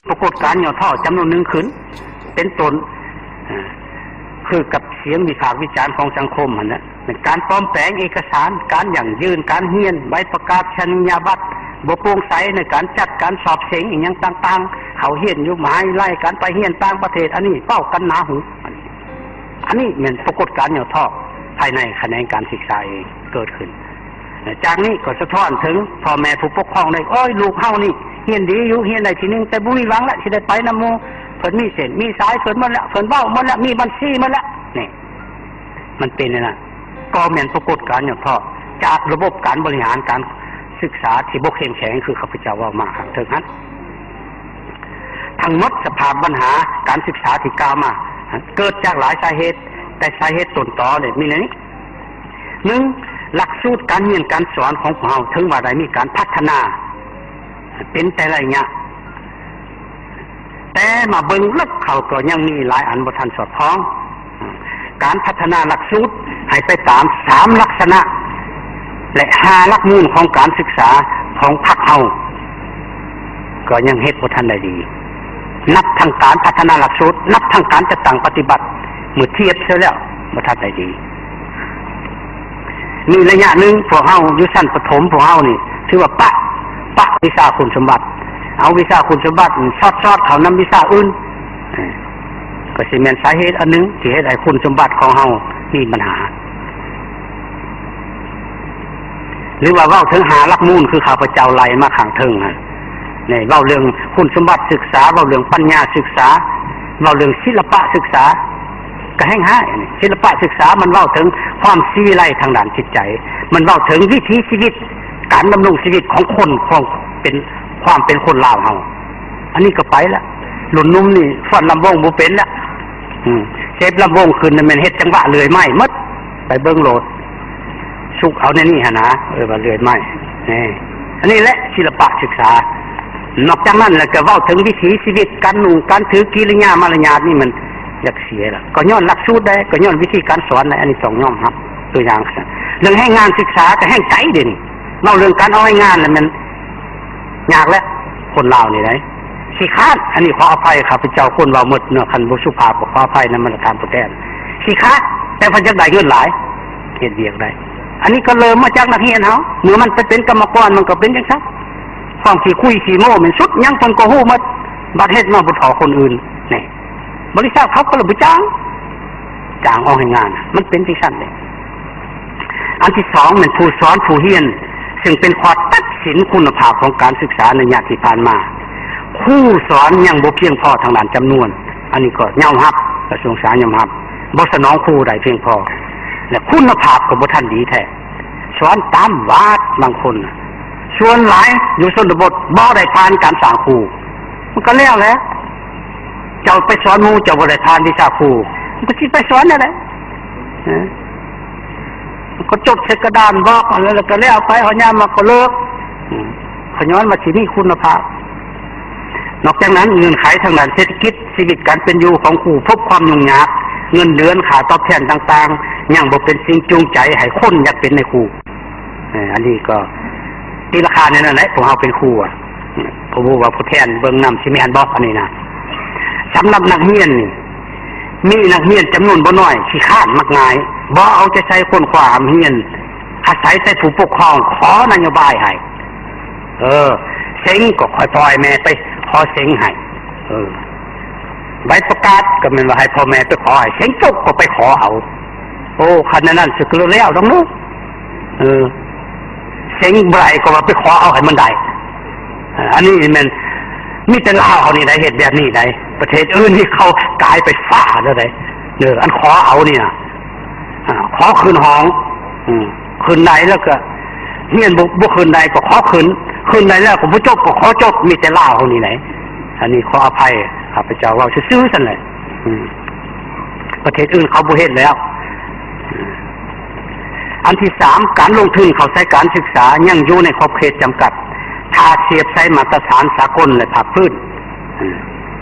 ປາກົດການຫຍໍ້ທໍ້ຈຳນວນໜຶ່ງຂຶ້ນ ເປັນຕົ້ນ ເອີ ຄືກັບສຽງວິພາກວິຈານຂອງສັງຄົມຫັ້ນແຫຼະ ແມ່ນການປອມແປງເອກະສານ, ການຢັ້ງຢືນການຮຽນ, ໃບປະກາດສັນຍາບັດ, ບໍ່ໂປ່ງໃສໃນການຈັດການສອບເສັງອີ່ຫຍັງຕ່າງໆ, ເຂົ້າຮຽນຢູ່ມະຫາວິທະຍາໄລ, ການໄປຮຽນຕ່າງປະເທດ, ອັນນີ້ເວົ້າກັນໜາຫູ. ອັນນີ້ແມ່ນປາກົດການຫຍໍ້ທໍ້ພາຍໃນຂະແໜງການສຶກສາເອງເກີດຂຶ້ນ. ຈາກນີ້ກໍສະທ້ອນເຖິງພໍ່ແມ່ຜູ້ປົກຄອງໄດ້, ໂອ້ຍ ລູກເຮົານີ້ຮຽນດີຢູ່, ຮຽນໄດ້ທີໜຶ່ງ ແຕ່ບໍ່ມີຫວັງລະ ຊິໄດ້ໄປນຳໝູ່, ເພິ່ນມີເສັ້ນມີສາຍເພິ່ນໝົດແລ້ວ, ເພິ່ນເວົ້າໝົດແລ້ວ, ມີບັນຊີໝົດແລ້ວ. ນີ້ ມັນເປັນແນວນັ້ນ ກໍແມ່ນປາກົດການຫຍໍ້ທໍ້ຈາກລະບົບການບໍລິຫານການສຶກສາທີ່ບໍ່ເຂັ້ມແຂງ ຄືຂ້າພະເຈົ້າເວົ້າມາຂ້າງເທິງຫັ້ນ. ທັງໝົດສະພາບບັນຫາການສຶກສາທີ່ກ່າວມາ ເກີດຈາກຫຼາຍສາເຫດ, ແຕ່ສາເຫດຕົ້ນຕໍນີ້ມີໃນນີ້. ໜຶ່ງ, ຫຼັກສູດການຮຽນການສອນຂອງພວກເຮົາ ເຖິງວ່າໄດ້ມີການພັດທະນາເປັນແຕ່ໄລຍະ, ແຕ່ມາເບິ່ງເລິກເຂົ້າກໍຍັງມີຫຼາຍອັນບໍ່ທັນສອດຄ່ອງ. ການພັດທະນາຫຼັກສູດໃຫ້ໄປຕາມສາມລັກສະນະ ແລະ ຫ້າຫຼັກມູນຂອງການສຶກສາຂອງພັກເຮົາ ກໍຍັງເຮັດບໍ່ທັນໄດ້ດີ. ນັບທັງການພັດທະນາຫຼັກສູດ, ນັບທັງການຈັດຕັ້ງປະຕິບັດ, ເມື່ອທຽບໃສ່ແລ້ວບໍ່ທັນໄດ້ດີ. ມີໄລຍະໜຶ່ງ ພວກເຮົາຢູ່ຊັ້ນປະຖົມ ພວກເຮົານີ້ຖືວ່າປະ ປະວິຊາຄຸນສົມບັດ, ເອົາວິຊາຄຸນສົມບັດສອດໆເຂົ້ານຳວິຊາອື່ນ. ເອີ ກໍຊິແມ່ນສາເຫດອັນໜຶ່ງທີ່ເຮັດໃຫ້ຄຸນສົມບັດຂອງເຮົາມີບັນຫາ. ຫຼືວ່າເວົ້າເຖິງຫ້າຫຼັກມູນ ຄືຂ້າພະເຈົ້າໄລ່ມາຂ້າງເທິງຫັ້ນ, ນີ້ເວົ້າເລື່ອງຄຸນສົມບັດສຶກສາ, ເວົ້າເລື່ອງປັນຍາສຶກສາ, ເວົ້າເລື່ອງສິລະປະສຶກສາ, ກໍແຮ່ງຮ້າຍ. ສິລະປະສຶກສາມັນເວົ້າເຖິງຄວາມສີວິໄລທາງດ້ານຈິດໃຈ, ມັນເວົ້າເຖິງວິຖີຊີວິດ, ການດຳລົງຊີວິດຂອງຄົນ, ຂອງເປັນ ຄວາມເປັນຄົນລາວເຮົາ. ອັນນີ້ກໍໄປລະ, ລຸ້ນໜຸ່ມນີ້ຟ້ອນລຳວົງບໍ່ເປັນລະ. ອືມ ເຈັບລຳວົງຂຶ້ນນະແມ່ນເຮັດຈັງຫວະເລື່ອຍໄມ້ໝົດ, ໄປເບິ່ງໂລດ. ສຸກເອົາໃນນີ້ຫັ້ນນະ, ເອີ້ນວ່າເລື່ອຍໄມ້. ນີ້ ອັນນີ້ແຫຼະສິລະປະສຶກສາ. ນອກຈາກນັ້ນແລ້ວກໍເວົ້າເຖິງວິຖີຊີວິດ, ການນຸ່ງການຖື, ກິລິຍາມາລະຍາດນີ້ມັນຢາກເສຍລະ, ກໍຍ້ອນຫຼັກສູດໃດ, ກໍຍ້ອນວິທີການສອນໃດ, ອັນນີ້ຕ້ອງຍອມຮັບ. ຕົວຢ່າງ ເລື່ອງແຮງງານສຶກສາກໍແຮງໄກເດນີ້, ເວົ້າເລື່ອງການເອົາແຮງງານລະແມ່ນ ຍາກແຫຼະ ຄົນລາວນີ້ໄດ໋ ຂີ້ຄ້ານ. ອັນນີ້ຂໍອະໄພ ຂ້າພະເຈົ້າຄົນເວົ້າໝົດເນາະ, ຄັນບໍ່ສຸພາບກໍຂໍອະໄພນຳ ມາດຕະຖານຜູ້ແທນ. ຂີ້ຄ້ານ ແຕ່ເພິ່ນຢາກໄດ້ເງິນຫຼາຍ ເຮັດວຽກໄດ້. ອັນນີ້ກໍເລີ່ມມາຈາກນັກຮຽນເຮົາ, ເມື່ອມັນໄປເປັນກຳມະກອນ ມັນກໍເປັນຈັ່ງຊັ້ນ. ຄວາມຂີ້ຄຸຍຂີ້ໂມ້ແມ່ນສຸດ, ຫຍັງເພິ່ນກໍຮູ້ໝົດ, ບັດເຮັດມາບໍ່ທໍ່ຄົນອື່ນ. ນີ້ ບໍລິສັດເຂົາກໍລະບໍ່ຈ້າງ, ຈ້າງອອກແຮງງານ, ມັນເປັນຈັ່ງຊັ້ນເດ້. ອັນທີສອງແມ່ນຜູ້ສອນຜູ້ຮຽນ, ເຊິ່ງເປັນຂໍ້ຕັດສິນຄຸນນະພາບຂອງການສຶກສາໃນໄລຍະທີ່ຜ່ານມາ. ຄູສອນຍັງບໍ່ພຽງພໍທາງດ້ານຈຳນວນ, ອັນນີ້ກໍຍອມຮັບ, ກະຊວງສຶກສາຍອມຮັບ, ບໍ່ສະໜອງຄູໄດ້ພຽງພໍ ແລະ ຄຸນນະພາບກໍບໍ່ທັນດີແທ້. ສອນຕາມວັດບາງຄົນ, ສ່ວນຫຼາຍຢູ່ຊົນນະບົດບໍ່ໄດ້ຜ່ານການສ້າງຄູ, ມັນກໍແລ້ວແຫຼະ. ເຈົ້າໄປສອນໝູ່ ເຈົ້າບໍ່ໄດ້ຜ່ານວິຊາຄູ, ມັນກໍຊິໄປສອນແນວໃດ? ເອີ ມັນກໍຈົດໃສ່ກະດານບອກ ແລ້ວກໍແລ້ວໄປ, ເຮົາຍາມມາກໍເລີກ. ອືມ ເຂົາຍ້ອນວ່າຊິມີຄຸນນະພາບ. ນອກຈາກນັ້ນ, ເງື່ອນໄຂທາງດ້ານເສດຖະກິດ, ຊີວິດການເປັນຢູ່ຂອງຄູພົບຄວາມຫຍຸ້ງຍາກ, ເງິນເດືອນ, ຄ່າຕອບແທນຕ່າງໆ ຍັງບໍ່ເປັນສິ່ງຈູງໃຈໃຫ້ຄົນຢາກເປັນນາຍຄູ. ເອີ ອັນນີ້ກໍຕີລາຄາແນວນັ້ນແຫຼະ, ພວກເຮົາເປັນຄູອະ ບໍ່ຮູ້ວ່າຜູ້ແທນເບິ່ງນຳຊິແມ່ນບໍ່ ອັນນີ້ນະ. ສຳລັບນັກຮຽນນີ້, ມີນັກຮຽນຈຳນວນບໍ່ໜ້ອຍຂີ້ຄ້ານມັກງ່າຍ, ບໍ່ເອົາໃຈໃສ່ຄົ້ນຄວ້າຮ່ຳຮຽນ, ອາໄສແຕ່ຜູ້ປົກຄອງຂໍນະໂຍບາຍໃຫ້. ເອີ ເສັງກໍຄ່ອຍປ່ອຍແມ່ໄປຂໍເສັງໃຫ້. ເອີ ໃບປະກາດກໍແມ່ນວ່າໃຫ້ພໍ່ແມ່ໄປຂໍໃຫ້, ເສັງຈົບກໍໄປຂໍເອົາ. ໂອ້ ຄັນແນວນັ້ນຊິຄືແລ້ວດອກເນາະ. ເອີ ເສັງບໍ່ໄດ້ກໍວ່າໄປຂໍເອົາໃຫ້ມັນໄດ້. ອັນນີ້ແມ່ນມີແຕ່ລາວເຮົານີ້ໄດ໋ເຮັດແບບນີ້ໄດ໋, ປະເທດອື່ນນີ້ເຂົາກາຍໄປຟ້າແລ້ວໄດ໋. ເອີ ອັນຂໍເອົານີ້ນະ ອາ ຂໍຂຶ້ນຫ້ອງ, ອືມ ຂຶ້ນໄດ້ແລ້ວກໍຮຽນ ບໍ່ ບໍ່ຂຶ້ນໄດ້ກໍຂໍຂຶ້ນ, ຂຶ້ນໄດ້ແລ້ວກໍບໍ່ຈົບກໍຂໍຈົບ, ມີແຕ່ລາວເຮົານີ້ໄດ໋. ອັນນີ້ຂໍອະໄພ ຂ້າພະເຈົ້າເວົ້າຊື່ໆຊັ້ນແຫຼະ. ອືມ ປະເທດອື່ນເຂົາບໍ່ເຮັດແລ້ວ. ອັນທີສາມ, ການລົງທຶນເຂົ້າໃສ່ການສຶກສາຍັງຢູ່ໃນຂອບເຂດຈຳກັດ ຖ້າທຽບໃສ່ມາດຕະຖານສາກົນ ແລະ ພາກພື້ນ. ອາ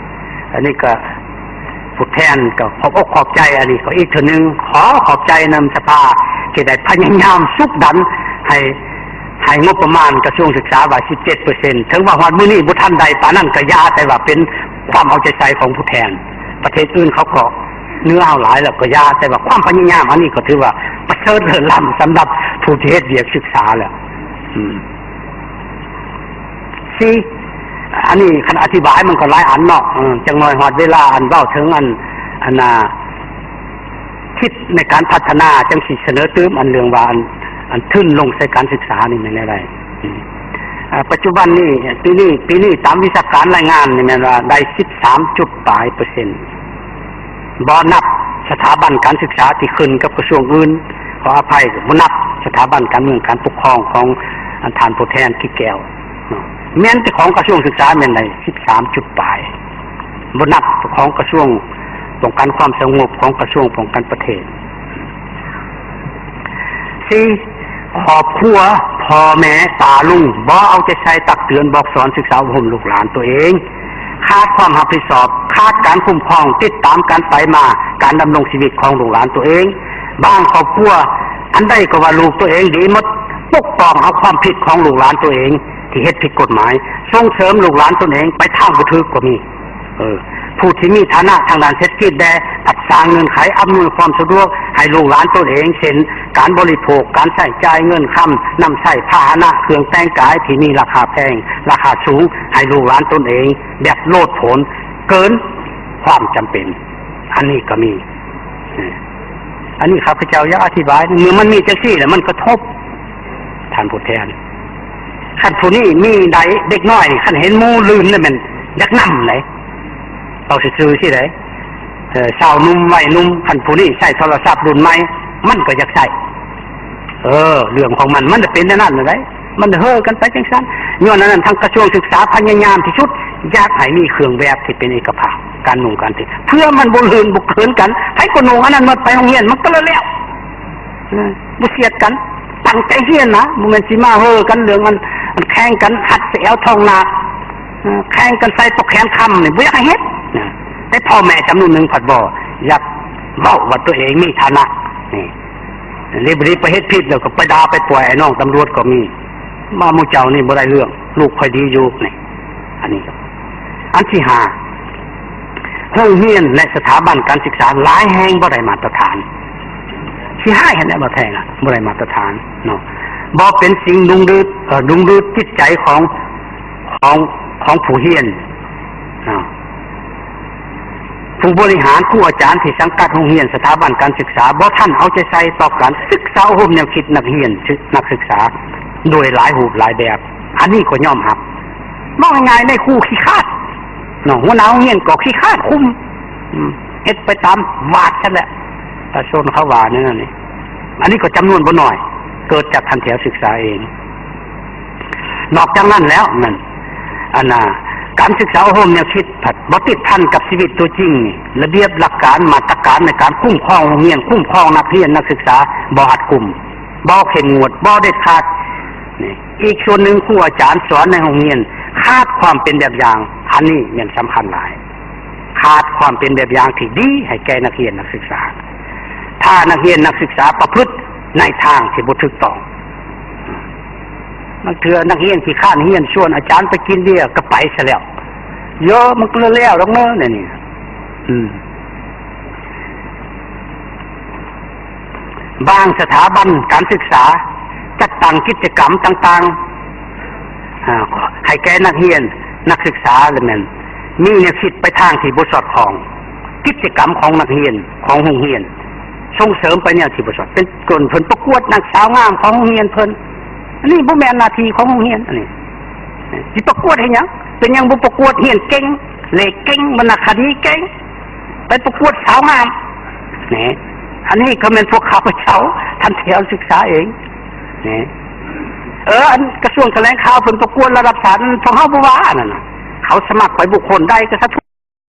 ອັນນີ້ກໍຜູ້ແທນກໍຂອບອົກຂອບໃຈ, ອັນນີ້ກໍອີກເທື່ອໜຶ່ງ ຂໍຂອບໃຈນຳສະພາທີ່ໄດ້ພະຍາຍາມຊຸກດັນໃຫ້ ໃຫ້ງົບປະມານກະຊວງສຶກສາວ່າສິບເຈັດເປີເຊັນ ເຖິງວ່າຮອດມື້ນີ້ບໍ່ທັນໄດ້ປານນັ້ນກໍຢ່າ, ແຕ່ວ່າເປັນຄວາມເອົາໃຈໃສ່ຂອງຜູ້ແທນ. ປະເທດອື່ນເຂົາກໍເໜືອເຮົາຫຼາຍແລ້ວກໍຢ່າ, ແຕ່ວ່າຄວາມພະຍາຍາມອັນນີ້ກໍຖືວ່າປະເສີດເລີດລ້ຳສຳລັບຜູ້ທີ່ເຮັດວຽກສຶກສາແລ້ວ. ອືມ ສີ່ ອັນນີ້ຄັນອະທິບາຍມັນກໍຫຼາຍອັນເນາະ, ເອີ ຈັກໜ້ອຍຮອດເວລາອັນເວົ້າເຖິງອັນ ອັນນ່າ ຄິດໃນການພັດທະນາ ຈັ່ງຊິສະເໜີຕື່ມອັນເລື່ອງວ່າ ອັນ ອັນທຶນລົງໃສ່ການສຶກສານີ້ແມ່ນແນວໃດ. ອືມ ອາ ປັດຈຸບັນນີ້ ປີນີ້ ປີນີ້ຕາມວິຊາການລາຍງານນີ້ແມ່ນວ່າໄດ້ສິບສາມຈຸດປາຍເປີເຊັນ ບໍ່ນັບສະຖາບັນການສຶກສາທີ່ຂຶ້ນກັບກະຊວງອື່ນ, ຂໍອະໄພ ບໍ່ນັບສະຖາບັນການເມືອງການປົກຄອງຂອງ ອັນ ທ່ານຜູ້ແທນກິດແກ້ວເນາະ, ແມ່ນແຕ່ຂອງກະຊວງສຶກສາແມ່ນໄດ້ສິບສາມຈຸດປາຍ ບໍ່ນັບຂອງກະຊວງປ້ອງກັນຄວາມສະຫງົບ ຂອງກະຊວງປ້ອງກັນປະເທດ. ສີ່ ຄອບຄົວ ພໍ່ແມ່ ປ້າລຸງ ບໍ່ເອົາໃຈໃສ່ຕັກເຕືອນບອກສອນ ສຶກສາອົບຮົມລູກຫຼານຕົວເອງ, ຂາດຄວາມຮັບຜິດຊອບ, ຂາດການຄຸ້ມຄອງ ຕິດຕາມການໄປມາ ການດຳລົງຊີວິດຂອງລູກຫຼານຕົວເອງ. ບາງຄອບຄົວ ອັນໃດກໍວ່າລູກຕົວເອງດີໝົດ, ປົກປ້ອງເອົາຄວາມຜິດຂອງລູກຫຼານຕົວເອງທີ່ເຮັດຜິດກົດໝາຍ, ສົ່ງເສີມລູກຫຼານຕົນເອງໄປທາງບໍ່ຖືກກໍມີ. ເອີ ຜູ້ທີ່ມີຖານະທາງດ້ານເສດຖະກິດແດ່ ພັດສ້າງເງື່ອນໄຂອຳນວຍຄວາມສະດວກໃຫ້ລູກຫຼານຕົນເອງ ເຊັ່ນ ການບໍລິໂພກ, ການໃຊ້ຈ່າຍເງິນຄຳ, ນຳໃຊ້ພາຫະນະເຄື່ອງແຕ່ງກາຍທີ່ມີລາຄາແພງ, ລາຄາສູງ ໃຫ້ລູກຫຼານຕົນເອງແບບໂລດໂຜນເກີນຄວາມຈຳເປັນ, ອັນນີ້ກໍມີ. ອັນນີ້ຂ້າພະເຈົ້າຢາກອະທິບາຍ, ເມື່ອມັນມີຈັ່ງຊີ້ແລ້ວມັນກະທົບ ທ່ານຜູ້ແທນ. ຄັນຜູ້ນີ້ມີໄດ້ເດັກນ້ອຍນີ້ ຄັນເຫັນໝູ່ລື່ນແລ້ວແມ່ນຢາກນຳໃດ, ເວົ້າຊື່ໆຊີ້ໃດ. ເອີ ຊາວໜຸ່ມໄວໜຸ່ມ ຄັນຜູ້ນີ້ໃຊ້ໂທລະສັບລຸ້ນໃໝ່ ມັນກໍຢາກໃຊ້. ເອີ ເລື່ອງຂອງມັນ ມັນຈະເປັນແນວນັ້ນໃດ, ມັນເຮີກັນໄປຈັ່ງຊັ້ນ. ຍ້ອນອັນນັ້ນ ທາງກະຊວງສຶກສາພະຍາຍາມທີ່ສຸດ ຢາກໃຫ້ມີເຄື່ອງແບບທີ່ເປັນເອກະພາບ ການນຸ່ງການຕິ ເພື່ອມັນບໍ່ລື່ນບໍ່ເກີນກັນ. ໃຜກໍນຸ່ງອັນນັ້ນໝົດໄປໂຮງຮຽນ ມັນກໍແລ້ວ. ເອີ ບໍ່ສຽດກັນ, ຕັ້ງໃຈຮຽນນະ, ບໍ່ແມ່ນຊິມາເຮີກັນເລື່ອງອັນ ອັນແຂ່ງກັນຮັດໃສ່ແອວທ້ອງໜ້າ, ເອີ ແຂ່ງກັນໃສ່ປອກແຂນຄຳນີ້ ບໍ່ຢາກໃຫ້ເຮັດນະ. ແຕ່ພໍ່ແມ່ຈຳນວນໜຶ່ງພັດບໍ່ຢາກເວົ້າວ່າຕົວເອງມີຖານະນີ້, ເລີຍບໍ່ໄດ້ໄປເຮັດຜິດ ແລ້ວກໍໄປດ່າໄປປ່ອຍໄອ້ນ້ອງຕຳຫຼວດກໍມີ. ມາໝູ່ເຈົ້ານີ້ບໍ່ໄດ້ເລື່ອງ, ລູກຂ້ອຍດີຢູ່ນີ້. ອັນນີ້ ອັນທີຫ້າ ໂຮງຮຽນ ແລະ ສະຖາບັນການສຶກສາຫຼາຍແຫ່ງບໍ່ໄດ້ມາດຕະຖານ. ຊິຮ້າຍຫັ້ນແຫຼະ ບໍ່ແພງ ບໍ່ໄດ້ມາດຕະຖານເນາະ, ບໍ່ເປັນສິ່ງດຶງດູດ ເອີ ດຶງດູດຈິດໃຈຂອງ ຂອງ ຂອງຜູ້ຮຽນເນາະ. ຜູ້ບໍລິຫານ, ຄູອາຈານທີ່ສັງກັດໂຮງຮຽນ, ສະຖາບັນການສຶກສາ ບໍ່ທັນເອົາໃຈໃສ່ຕໍ່ການສຶກສາອົບຮົມແນວຄິດນັກຮຽນ, ນັກສຶກສາໂດຍຫຼາຍຮູບຫຼາຍແບບ. ອັນນີ້ກໍຍອມຮັບ. ເວົ້າງ່າຍໆ ນາຍຄູຂີ້ຄ້ານເນາະ, ຫົວໜ້າໂຮງຮຽນກໍຂີ້ຄ້ານຄຸມ, ອືມ ເຮັດໄປຕາມວາດຊັ້ນແຫຼະ. ປະຊາຊົນເຂົາວ່າແນວນັ້ນນີ້. ອັນນີ້ກໍຈຳນວນບໍ່ໜ້ອຍ ເກີດຈາກຂັ້ນແຖວສຶກສາເອງ. ນອກຈາກນັ້ນແລ້ວນັ້ນ ອັນນ່າ ການສຶກສາອົບຮົມແນວຄິດພັດບໍ່ຕິດພັນກັບຊີວິດຕົວຈິງ, ລະບຽບຫຼັກການ ມາດຕະການໃນການຄຸ້ມຄອງໂຮງຮຽນ, ຄຸ້ມຄອງນັກຮຽນນັກສຶກສາ ບໍ່ຮັດກຸມ, ບໍ່ເຂັ້ມງວດ, ບໍ່ເດັດຂາດ. ນີ້ ອີກສ່ວນໜຶ່ງ ຄູອາຈານສອນໃນໂຮງຮຽນຂາດຄວາມເປັນແບບຢ່າງ, ອັນນີ້ແມ່ນສຳຄັນຫຼາຍ. ຂາດຄວາມເປັນແບບຢ່າງທີ່ດີໃຫ້ແກ່ນັກຮຽນນັກສຶກສາ, ຖ້ານັກຮຽນນັກສຶກສາປະພຶດໃນທາງທີ່ບໍ່ຖືກຕ້ອງ. ບາງເທື່ອນັກຮຽນຂີ້ຄ້ານຮຽນ, ຊວນອາຈານໄປກິນເບຍກໍໄປຊະແລ້ວ. ເຢາະ ມັນກໍແລ້ວດອກເນາະ ແນວນີ້. ອືມ ບາງສະຖາບັນການສຶກສາຈັດຕັ້ງກິດຈະກຳຕ່າງໆ ອາ ໃຫ້ແກ່ນັກຮຽນນັກສຶກສາ ແລະ ແມ່ນມີແນວຄິດໄປທາງທີ່ບໍ່ສອດຄ່ອງ. ກິດຈະກຳຂອງນັກຮຽນ ຂອງໂຮງຮຽນ ສົ່ງເສີມໄປແນວທີ່ບໍ່ຊອບ. ເປັນຕົ້ນ ເພິ່ນປະກວດນາງສາວງາມຂອງໂຮງຮຽນເພິ່ນ, ອັນນີ້ບໍ່ແມ່ນໜ້າທີ່ຂອງໂຮງຮຽນ. ອັນນີ້ຊິປະກວດເຮັດຫຍັງ? ເປັນຫຍັງບໍ່ປະກວດຮຽນເກັ່ງ, ເລກເກັ່ງ, ວັນນະຄະດີເກັ່ງ, ໄປປະກວດສາວງາມ? ນີ້ ອັນນີ້ກໍແມ່ນພວກຂ້າພະເຈົ້າ ທ່ານແຖວສຶກສາເອງ. ນີ້ ເອີ ອັນກະຊວງຖະແຫຼງຂ່າວເພິ່ນປະກວດລະດັບຊາດ ພວກເຮົາບໍ່ວ່າອັນນັ້ນນະ, ເຂົາສະໝັກໄປບຸກຄົນໃດກໍສະ